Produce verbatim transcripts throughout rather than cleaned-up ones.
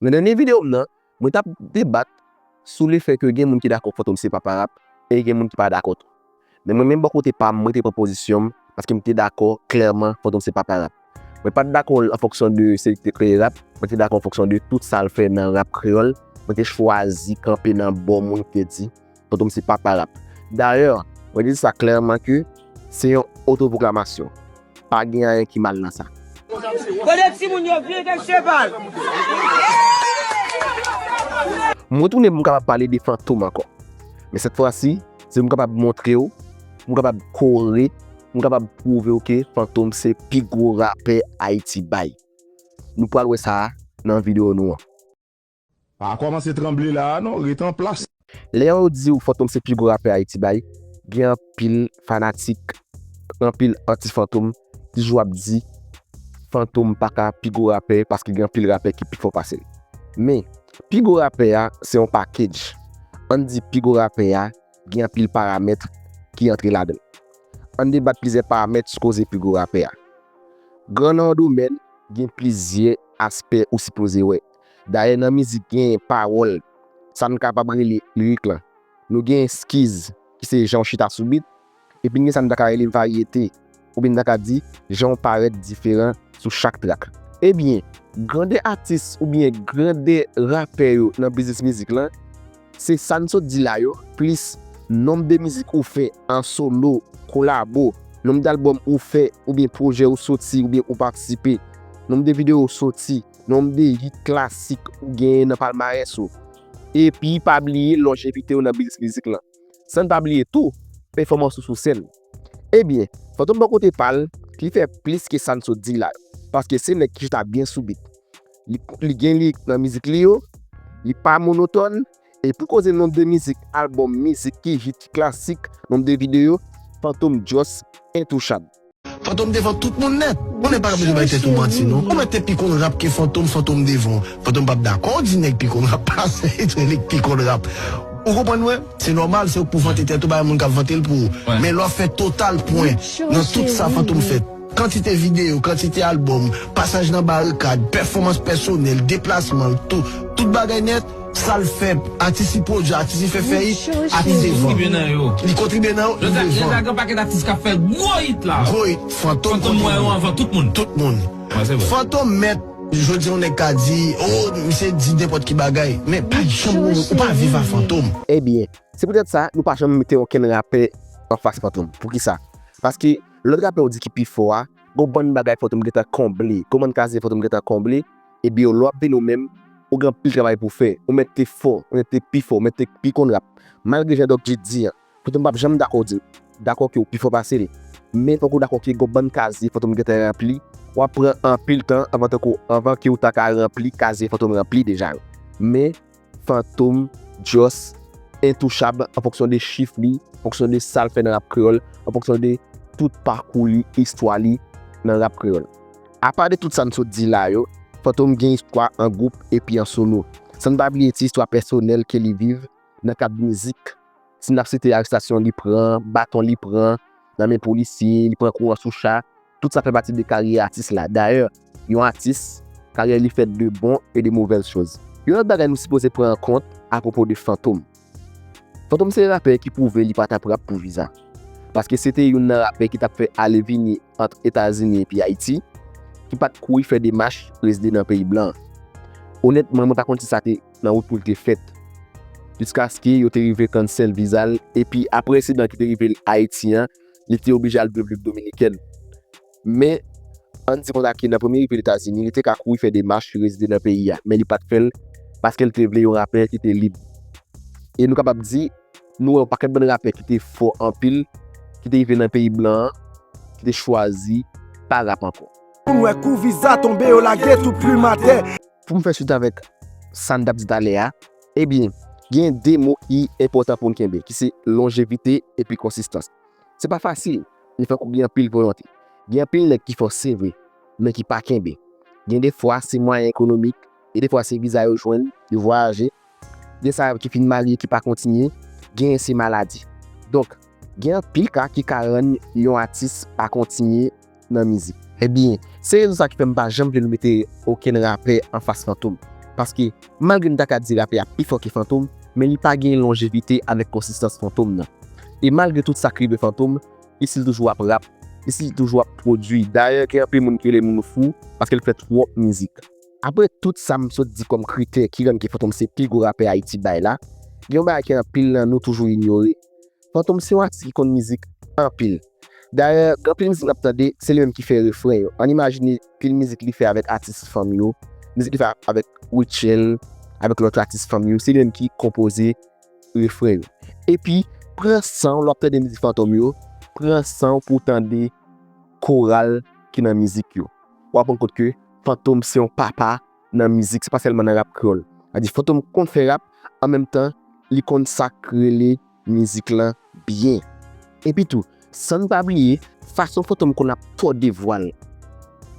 Nan dènye videyo m nan, mwen t ap debat sou lefè ke gen moun ki dakò Fantom se papa rap e gen moun ki pa dakò tou. Men mwen menm bò kote pa m, mwen te pran pozisyon m paske m te dakò klèman Fantom se papa rap. Mwen pa t dakò l an fonksyon de se li ki te kreye rap, mwen te dakò an fonksyon de tout sa l fè nan rap kreyòl. Mwen te chwazi kanpe nan bò moun ki te di Fantom se papa rap. Dayè, mwen te di sa klèman ke se yon otopwoklamasyon. Pa gen anyen ki mal nan sa. Kote timoun yo vire cheval? Mwen tounen pou m kapab pale de Fantom ankò. Men sèt fwa si, se pou m kapab montre w, pou m kapab kore, pou m kapab pwouve w ke Fantom se pi gwo rapè Ayiti bay. Nou pral wè sa a nan videyo nou an. Pa kòmanse tranble la a non, ret an plas. Lè yo di w Fantom se pi gwo rapè Ayiti bay, gen anpil fanatik, anpil anti Fantom, toujou ap di Fantom pa ka pi gwo rapè paske gen anpil rapè ki pi fò pase l. Men, pi gwo rapè a se yon package. Ann di pi gwo rapè a gen anpil paramèt ki antre ladan l. Ann debat plizyè paramèt sou koze pi gwo rapè a. Gran nan yon domèn, gen plizyè aspè ou sipoze wè. Dayè nan mizik gen pawòl, sa n kapab rele lirik lan. Nou gen skiz, ki se jan w chita sou bit, epi n gen sa n ta ka rele varyete, oubyen n ta ka di jan w parèt diferan sou chak trak. Ebyen, grandè atis oubyen grandè rapè yo nan biznis mizik lan, se sa n sot di la yo, plis nonb de mizik ou fè an solo, kolabo, nonb de albòm ou fè oubyen pwojè ou soti oubyen ou patisipe, nonb de videyo ou soti, nonb de hit klasik ou genyen nan palmarès ou. Epi pa bliye lonjevite w nan biznis mizik lan. San n pa bliye tou, pèfòmans ou sou sèn. Ebyen, Fantom bò kote pa l, li fè plis ke sa n sot di la yo. Paske se nèg ki chita byen sou bit. Li, li gen lirik nan mizik li yo, li pa monotòn, e pou koze nonb de mizik, albòm, mizik ki hit, ki klasik, nonb de videyo, Fantom just entouchab. Fantom devan tout moun nèt. Ou nèg pa ka bezwen bay tèt ou manti non. Ou mèt te pi konn rap ke Fantom, Fantom devan w. Fantom p ap dakò w di nèg pi konn rap pase, li pi konn rap. Ou konprann mwen? Se nòmal, se ou k pou vante tèt ou, bay moun k ap vante l pou ou. Men lè w fè total pwen nan tout sa Fantom fè, kantite videyo, kantite albòm, pasaj nan barikad, pèfòmans pèsonèl, deplasman l, tout, tout bagay nèt, sa l fè, atis li pwodui, atis li fè fè hit, atis devan. Li kontribye nan yo, li devan. Jodi a gen pakèt atis k ap fè gwo hit la. Gwo hit, Fantom kontribye. Fantom wè yo anvan tout moun. Tout moun. Fantom mèt, jodi a yon nèg ka di, oh, misye di nenpòt ki bagay. Men pa janm ou pa viv a Fantom. Ebyen, se poutèt sa nou pa janm mete okenn rapè anfas Fantom. Poukisa? Paske lòt rapè ou di ki pi fò a, gon bann bagay Fantom gentan konble, gon bann kazye Fantom gentan konble, epi lè w ap vini w menm, ou gen anpil travay pou w fè, ou mèt te fò, ou mèt te pi fò, ou mèt te pi konn rap. Malgre jan Doc G di an, Fantom p ap janm dakò di, dakò ke w pi fò pase li. Men fòk ou dakò ke gon bann kazye Fantom gentan ranpli, w ap pran anpil tan anvan tankou, anvan ke w ta ka ranpli kazye Fantom ranpli deja yo. Men Fantom just entouchab an fonksyon de chif li, an fonksyon de sa l fè nan rap kreyòl, an fonksyon de tout pakou li, istwa li nan rap kreyòl. Apa de tout sa n sot di la yo, Fantom gen istwa an gwoup epi an solo. San n pa bliye ti istwa pèsonèl ke li viv nan kad mizik. Si n ap site arestasyon li pran, baton li pran nan men polisye, li pran kouran sou cha, tout sa fè pati de karyè atis la. Dayè, yon atis, karyè li fèt de bon e de movèz choz. Yon lòt bagay nou sipoze pran an kont apwopo de Fantom. Fantom se rapè ki pwouve li pa t ap rap pou viza. Paske se te youn nan rapè ki t ap fè ale vini ant Etazini epi Ayiti, ki pa t kouri fè demach rezide nan peyi blan an. Onètman, mwen pa konn si sa te nan wout pou l te fèt. Jiskaske yo te rive cancel viza l, epi apre ensidan ki te rive l Ayiti an, li te oblije al Repiblik Dominikèn. Men, ann di konsa ke nan premye rive l Etazini, li te ka kouri fè demach rezide nan peyi a, men li pa t fè l paske l te vle yon rapè ki te lib. E nou kapab di, nou wè yon pakèt bann rapè ki te fò anpil, ki te rive nan peyi blan an, ki te chwazi pa rap ankò. Moun wè kou viza tonbe, yo lage tout plim atè. Pou m fè swit avèk sa n t ap di talè a, ebyen, gen de mo ki enpòtan pou n kenbe, ki se lonjevite epi konsistans. Se pa fasil, men fòk ou gen anpil volonte. Gen anpil nèg ki fò se vre, men ki pa kenbe. Gen de fwa se mwayen ekonomik, gen de fwa se viza yo jwenn, yo vwayaje. Gen sa ki fin marye ki pa kontinye, genyen se maladi. Donk, gen anpil ka ki ka rann yon atis pa kontinye nan mizik. Ebyen, se rezon sa ki fè m pa janm vle nou mete okenn rapè anfas Fantom. Paske, malgre n ta ka di rapè a pi fò ke Fantom, men li pa gen lonjevite avèk konsistans Fantom nan. E malgre tout sa k rive Fantom, li still toujou ap rap, li still toujou ap pwodui. Dayè, gen anpil moun ki rele moun fou, paske l fè twòp mizik. Apre tout sa m sot di kòm kritè ki rann ke Fantom se pi gwo rapè Ayiti bay la, gen yon bagay ke anpil nan nou toujou inyore. Fantom se yon atis ki konn mizik anpil. Dayè, gen anpil mizik n ap tande, se li menm ki fè refren yo. Ann imajine pil mizik li fè avèk atis fanm yo, mizik li fè avèk Rutshelle, avèk lòt atis fanm yo, se li menm ki konpoze refren yo. Epi, pran san w lè w ap tande mizik Fantom yo, pran san w pou w tande koral ki nan mizik yo. W ap rann kont ke Fantom se yon papa nan mizik, se pa sèlman nan rap kreyòl. Sa di Fantom konn fè rap, an menm tan, li konn sa k rele mizik lan byen. Epi tou, san n pa bliye, fason Fantom konn ap tòde vwa l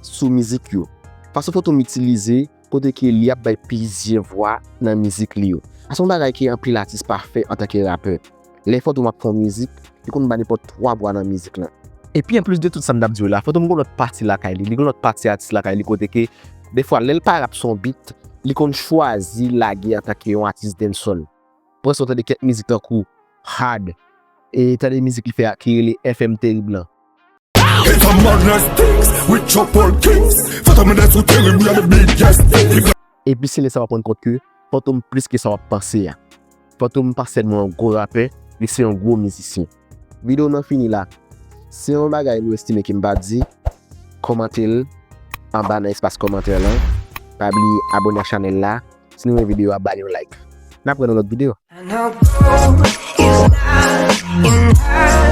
sou mizik yo. Fason Fantom itilize kote ke li ap bay plizyè vwa nan mizik li yo. Sa se yon bagay ke anpil atis pa fè antanke rapè. Lè Fantom ap fè yon mizik, li konn ba nenpòt twa vwa nan mizik lan. Epi anplis de tout sa m t ap di yo la, Fantom gen yon lòt pati lakay li, li gen yon lòt pati atis lakay li kote ke defwa lè l pa rap sou yon beat, li konn chwazi lage antanke yon atis dancehall. Pran sa w tande kèk mizik tankou Hard, e tande mizik li fè a ki rele F M Terib lan. It's a madness things with Chopper Kings. Fantom and that's who Terib, we are the biggest thing. Epi se lè sa w ap rann kont ke Fantom plis ke sa w ap panse a. Fantom pa sèlman yon gwo rapè, li se yon gwo mizisyen. Videyo nan fini la. Si yon bagay nou estime ke m pa di, kòmante l anba nan espas kòmantè lan. Pa bliye abòne ak chanèl la. Si nou renmen videyo a, ba li yon like. N ap wè nan lòt videyo. And our goal is not enough.